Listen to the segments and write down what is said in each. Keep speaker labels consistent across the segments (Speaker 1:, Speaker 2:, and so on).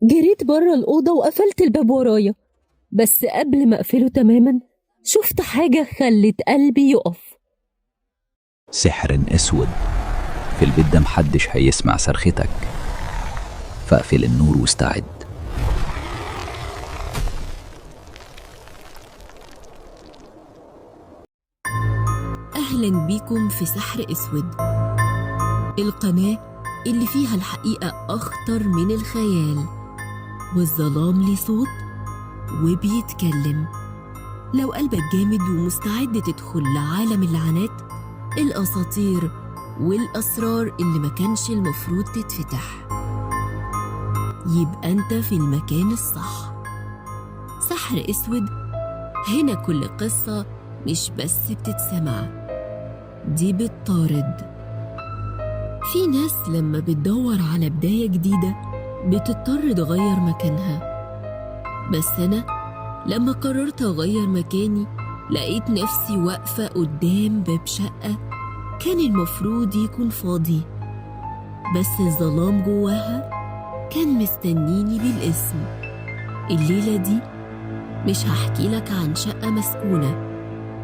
Speaker 1: جريت بره الأوضة وقفلت الباب ورايا، بس قبل ما أقفله تماما شفت حاجة خلت قلبي يقف.
Speaker 2: سحر اسود في البيت ده، محدش هيسمع صرختك، فاقفل النور واستعد.
Speaker 1: أهلا بيكم في سحر أسود، القناة اللي فيها الحقيقة أخطر من الخيال، والظلام ليه صوت وبيتكلم. لو قلبك جامد ومستعد تدخل لعالم اللعنات، الأساطير والأسرار اللي ما كانش المفروض تتفتح، يبقى أنت في المكان الصح. سحر أسود، هنا كل قصة مش بس بتتسمع، دي بتطارد. في ناس لما بتدور على بداية جديدة بتضطر تغير مكانها، بس أنا لما قررت أغير مكاني لقيت نفسي واقفة قدام باب شقة كان المفروض يكون فاضي، بس الظلام جواها كان مستنيني بالاسم. الليلة دي مش هحكي لك عن شقة مسكونة،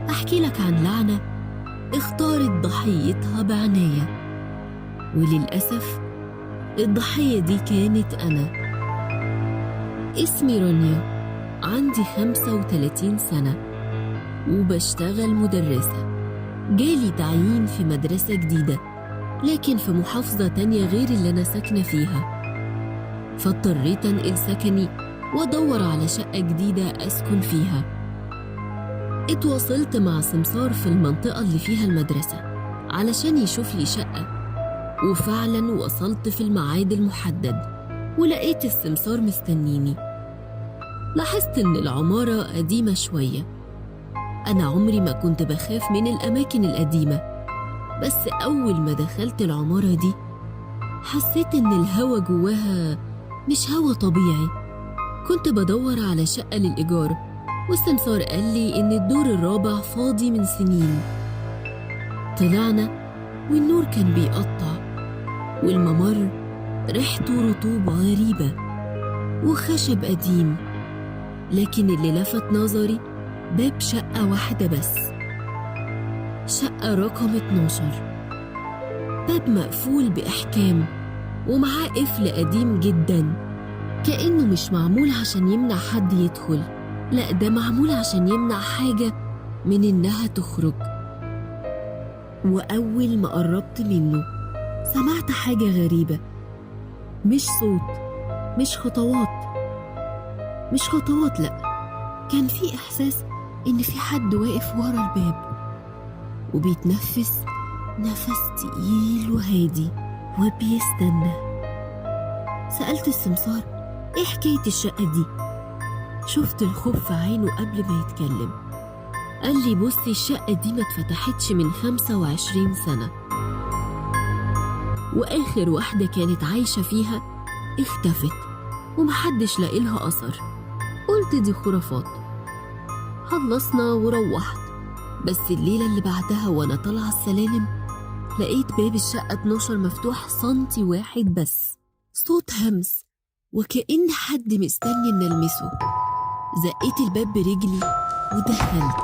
Speaker 1: هحكي لك عن لعنة اختارت ضحيتها بعناية، وللأسف الضحية دي كانت أنا. اسمي رانيا، عندي 35 سنة وبشتغل مدرسة. جالي تعيين في مدرسة جديدة، لكن في محافظة تانية غير اللي أنا ساكنة فيها، فاضطريت أنقل سكني وأدور على شقة جديدة أسكن فيها. اتواصلت مع سمسار في المنطقة اللي فيها المدرسة علشان يشوف لي شقة، وفعلا وصلت في الميعاد المحدد ولقيت السمسار مستنيني. لاحظت إن العمارة قديمة شوية. أنا عمري ما كنت بخاف من الأماكن القديمة، بس أول ما دخلت العمارة دي حسيت إن الهوا جواها مش هوا طبيعي. كنت بدور على شقة للإيجار، والسمسار قال لي إن الدور الرابع فاضي من سنين. طلعنا والنور كان بيقطع، والممر ريحته رطوبة غريبة وخشب قديم، لكن اللي لفت نظري باب شقة واحدة بس، شقة رقم 12. باب مقفول بإحكام ومعاه قفل قديم جدا، كأنه مش معمول عشان يمنع حد يدخل، لا ده معمول عشان يمنع حاجة من إنها تخرج. وأول ما قربت منه سمعت حاجة غريبة، مش صوت، مش خطوات، لأ، كان في إحساس إن في حد واقف ورا الباب وبيتنفس نفس تقيل وهادي وبيستنى. سألت السمسار إيه حكاية الشقة دي؟ شفت الخوف في عينه قبل ما يتكلم. قال لي بصي، الشقة دي ما اتفتحتش من 25 سنة، وآخر واحدة كانت عايشة فيها اختفت ومحدش لاقي لها أثر. قلت دي خرافات. خلصنا وروحت، بس الليلة اللي بعدها وأنا طالعة السلالم لقيت باب الشقة 12 مفتوح سنتي واحد بس. صوت همس وكأن حد مستني إن ألمسه. زقيت الباب برجلي ودخلت.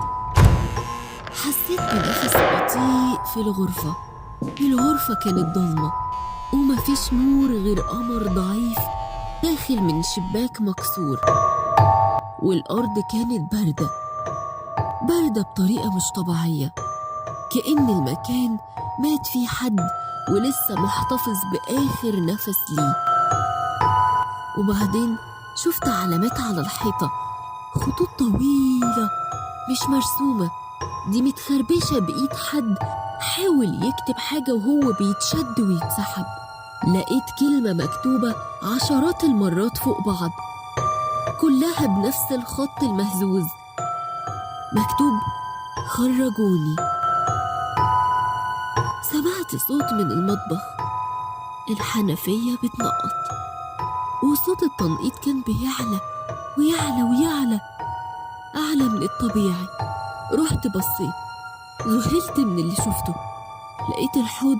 Speaker 1: حسيت بنفس بطيء في الغرفة. الغرفة كانت ضلمة ومفيش نور غير قمر ضعيف داخل من شباك مكسور، والأرض كانت باردة باردة بطريقة مش طبيعية، كأن المكان مات فيه حد ولسه محتفظ بآخر نفس ليه. وبعدين شفت علامات على الحيطة، خطوط طويلة مش مرسومة، دي متخربشة بإيد حد حاول يكتب حاجة وهو بيتشد ويتسحب. لقيت كلمة مكتوبة عشرات المرات فوق بعض، كلها بنفس الخط المهزوز، مكتوب خرجوني. سمعت صوت من المطبخ، الحنفية بتنقط، وصوت التنقيط كان بيعلى ويعلى ويعلى أعلى من الطبيعي. رحت بصيت، ذهلت من اللي شفته. لقيت الحوض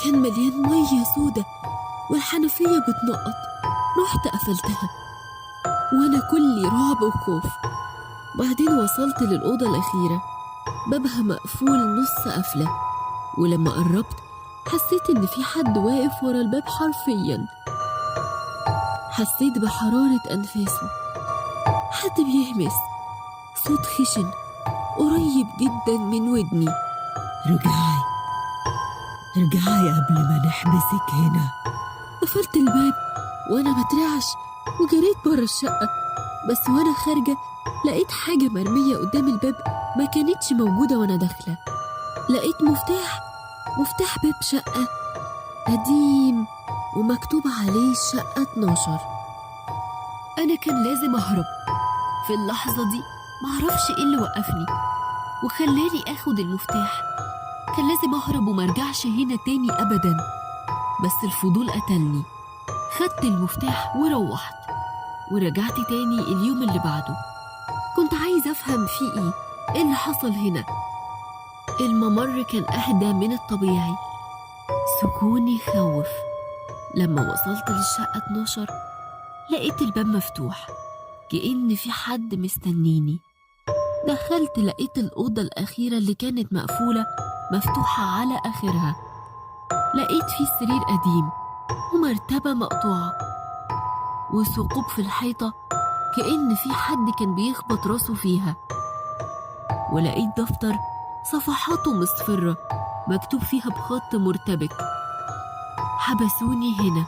Speaker 1: كان مليان مية سودة والحنفية بتنقط، رحت قفلتها وأنا كلي رعب وخوف. بعدين وصلت للأوضة الأخيرة، بابها مقفول نص قفلة، ولما قربت حسيت إن في حد واقف ورا الباب حرفيا. حسيت بحرارة أنفاسه، حد بيهمس، صوت خشن قريب جدا من ودني.
Speaker 3: رجعي رجعي قبل ما نحبسك هنا.
Speaker 1: قفلت الباب وأنا بترعش وجريت برا الشقة، بس وأنا خارجة لقيت حاجة مرمية قدام الباب ما كانتش موجودة وأنا داخلة. لقيت مفتاح باب شقة قديم ومكتوب عليه شقة 12. أنا كان لازم أهرب في اللحظة دي، معرفش إيه اللي وقفني وخلاني أخد المفتاح. كان لازم أهرب ومرجعش هنا تاني أبدا، بس الفضول قتلني. خدت المفتاح وروحت، ورجعت تاني اليوم اللي بعده. كنت عايزة أفهم في إيه، إيه اللي حصل هنا. الممر كان أهدى من الطبيعي، سكون يخوف. لما وصلت للشقة 12 لقيت الباب مفتوح كأن في حد مستنيني. دخلت لقيت الأوضة الأخيرة اللي كانت مقفولة مفتوحة على آخرها. لقيت فيه سرير قديم ومرتبة مقطوعة وثقوب في الحيطة كأن في حد كان بيخبط راسه فيها. ولقيت دفتر صفحاته مصفرة مكتوب فيها بخط مرتبك: حبسوني هنا،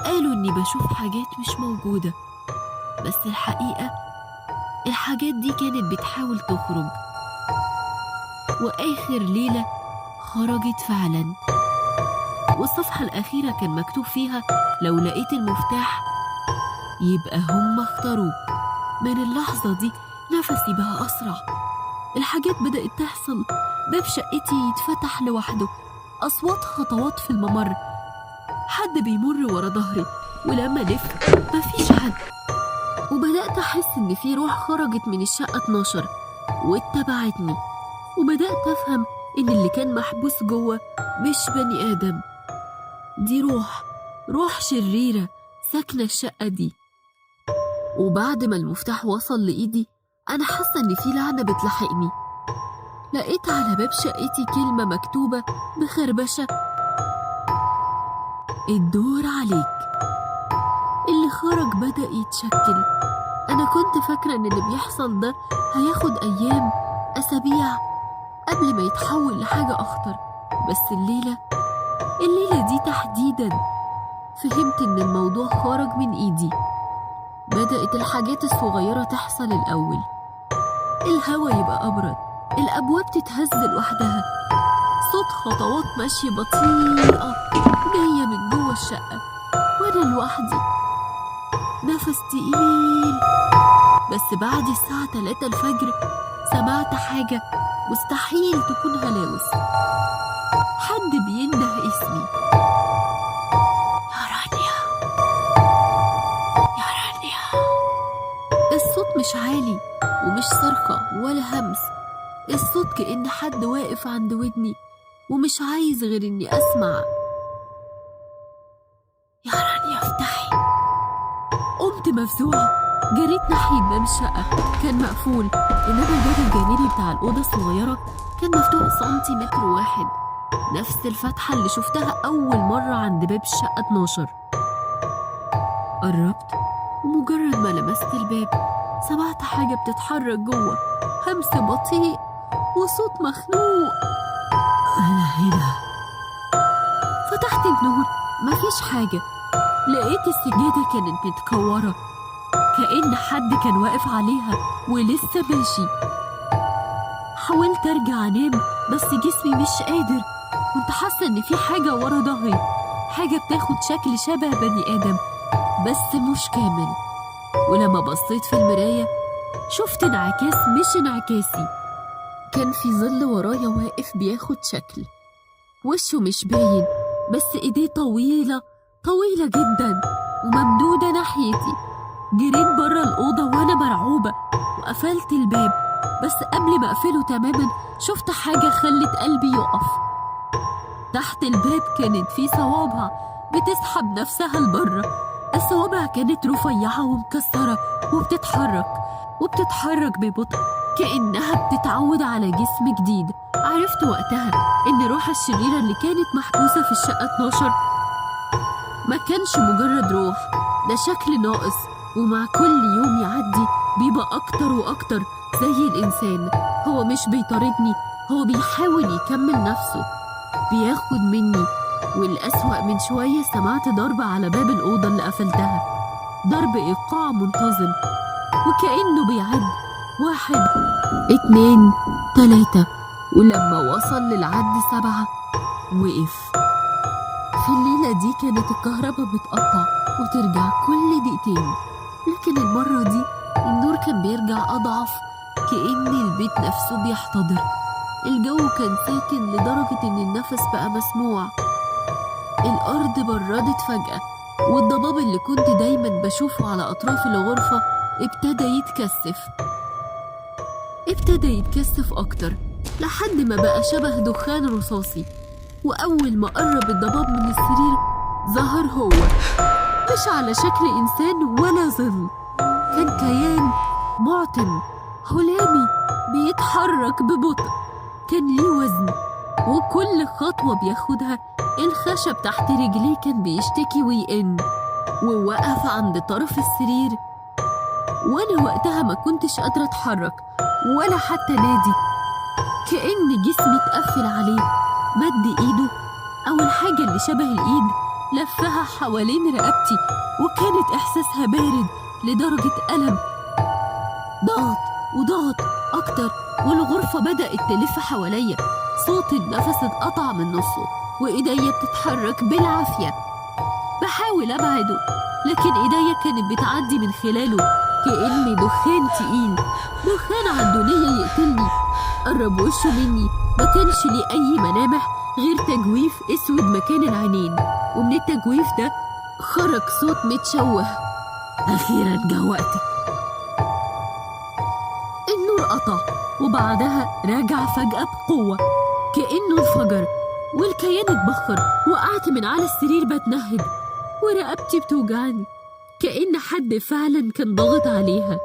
Speaker 1: قالوا إني بشوف حاجات مش موجودة، بس الحقيقة الحاجات دي كانت بتحاول تخرج. وآخر ليلة خرجت فعلا. والصفحة الأخيرة كان مكتوب فيها: لو لقيت المفتاح يبقى هم اختاروك. من اللحظة دي نفسي بقى أسرع، الحاجات بدأت تحصل، باب شقتي يتفتح لوحده، أصوات خطوات في الممر، حد بيمر ورا ظهري، ولما لف مفيش حد. وبدأت أحس إن في روح خرجت من الشقة 12 واتبعتني، وبدأت أفهم إن اللي كان محبوس جوه مش بني آدم، دي روح شريرة ساكنة الشقة دي. وبعد ما المفتاح وصل لإيدي أنا حاسة إن في لعنة بتلاحقني. لقيت على باب شقتي كلمة مكتوبة بخربشة: الدور عليك. اللي خرج بدأ يتشكل. أنا كنت فاكرة إن اللي بيحصل ده هياخد أيام، أسابيع، قبل ما يتحول لحاجة أخطر، بس الليلة دي تحديدا فهمت إن الموضوع خرج من إيدي. بدأت الحاجات الصغيرة تحصل الأول، الهوا يبقى أبرد، الأبواب تتهز لوحدها، صوت خطوات ماشية بطيئة جاية من جوه الشقة وأنا لوحدي، نفس تقيل. بس بعد الساعة 3 الفجر سمعت حاجة مستحيل تكون هلاوس، حد بينده اسمي: يا رانيا، يا رانيا. الصوت مش عالي ومش صرخة ولا همس، الصوت كأن حد واقف عند ودني ومش عايز غير إني أسمع. يا رانيا افتحي. قمت مفزوعة، جريت ناحية باب الشقة، كان مقفول، إنما الباب الجانبي بتاع الأوضة الصغيرة كان مفتوح سنتيمتر واحد، نفس الفتحة اللي شفتها أول مرة عند باب الشقة 12. قربت ومجرد ما لمست الباب سمعت حاجة بتتحرك جوه، همس بطيء وصوت مخنوق:
Speaker 3: أنا هنا.
Speaker 1: فتحت النور، مفيش حاجة. لقيت السجادة كانت متكورة كأن حد كان واقف عليها ولسه ماشي. حاولت أرجع أنام بس جسمي مش قادر، كنت حاسة إن في حاجة ورا ظهري، حاجة بتاخد شكل شبه بني آدم بس مش كامل. ولما بصيت في المراية شفت انعكاس مش انعكاسي، كان في ظل ورايا واقف بياخد شكل، وشه مش باين بس ايديه طويلة طويلة جدا وممدودة ناحيتي. جريت برا الأوضة وأنا مرعوبة وقفلت الباب، بس قبل ما أقفله تماما شفت حاجة خلت قلبي يقف. تحت الباب كانت في صوابع بتسحب نفسها لبره، الصوابع كانت رفيعة ومكسرة وبتتحرك ببطء كأنها بتتعود على جسم جديد. عرفت وقتها إن الروح الشريرة اللي كانت محبوسة في الشقة 12 ما كانش مجرد روح، ده شكل ناقص، ومع كل يوم يعدي بيبقى أكتر وأكتر زي الإنسان. هو مش بيطاردني، هو بيحاول يكمل نفسه، بياخد مني. والأسوأ من شوية سمعت ضرب على باب الأوضة اللي قفلتها، ضرب إيقاع منتظم وكأنه بيعد 1 2 3، ولما وصل للعد 7 وقف. في الليلة دي كانت الكهرباء بتقطع وترجع كل دقيقتين، لكن المرة دي النور كان بيرجع أضعف، كأن البيت نفسه بيحتضر. الجو كان ساكن لدرجة إن النفس بقى مسموع. الأرض بردت فجأة، والضباب اللي كنت دايما بشوفه على أطراف الغرفة ابتدى يتكثف أكتر لحد ما بقى شبه دخان رصاصي. وأول ما قرب الضباب من السرير ظهر هو، مش على شكل إنسان ولا ظل، كان كيان معتم هلامي بيتحرك ببطء، كان ليه وزن، وكل خطوة بياخدها الخشب تحت رجليه كان بيشتكي ويئن. ووقف عند طرف السرير، وأنا وقتها ما كنتش قادرة أتحرك ولا حتى نادي، كأن جسمي اتقفل عليه. مد إيده، أو الحاجة اللي شبه الإيد، لفها حوالين رقبتي، وكانت إحساسها بارد لدرجة ألم. ضغط وضغط أكتر، والغرفة بدأت تلف حواليا. صوت النفس اتقطع من نصه، وإيديا بتتحرك بالعافية. بحاول أبعده، لكن إيديا كانت بتعدي من خلاله كأن دخان تقيل، دخان عنده نية يقتلني. قرب وشه مني، ما كانش ليه أي ملامح غير تجويف أسود مكان العينين، ومن التجويف ده خرج صوت متشوه:
Speaker 3: أخيرا جه وقتك.
Speaker 1: النور قطع، وبعدها رجع فجأة بقوة كأنه انفجر، والكيان اتبخر. وقعت من على السرير بتنهد، ورقبتي بتوجعني كأن حد فعلا كان ضاغط عليها.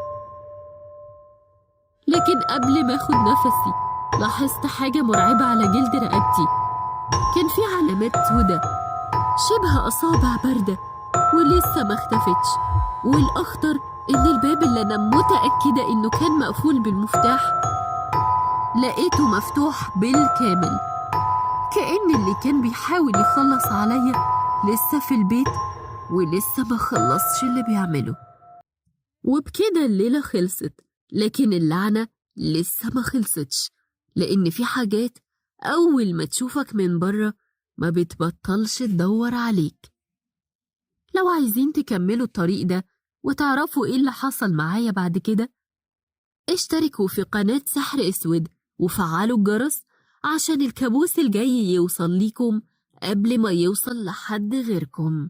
Speaker 1: لكن قبل ما اخد نفسي لاحظت حاجة مرعبة على جلد رقبتي. كان في علامات سودة شبه أصابع باردة ولسه ما اختفتش. والأخطر إن الباب اللي أنا متأكدة إنه كان مقفول بالمفتاح لقيته مفتوح بالكامل، كأن اللي كان بيحاول يخلص عليا لسه في البيت ولسه ما خلصش اللي بيعمله. وبكده الليلة خلصت، لكن اللعنة لسه ما خلصتش، لأن في حاجات أول ما تشوفك من بره ما بتبطلش تدور عليك. لو عايزين تكملوا الطريق ده وتعرفوا إيه اللي حصل معايا بعد كده، اشتركوا في قناة سحر أسود وفعلوا الجرس عشان الكابوس الجاي يوصل ليكم قبل ما يوصل لحد غيركم.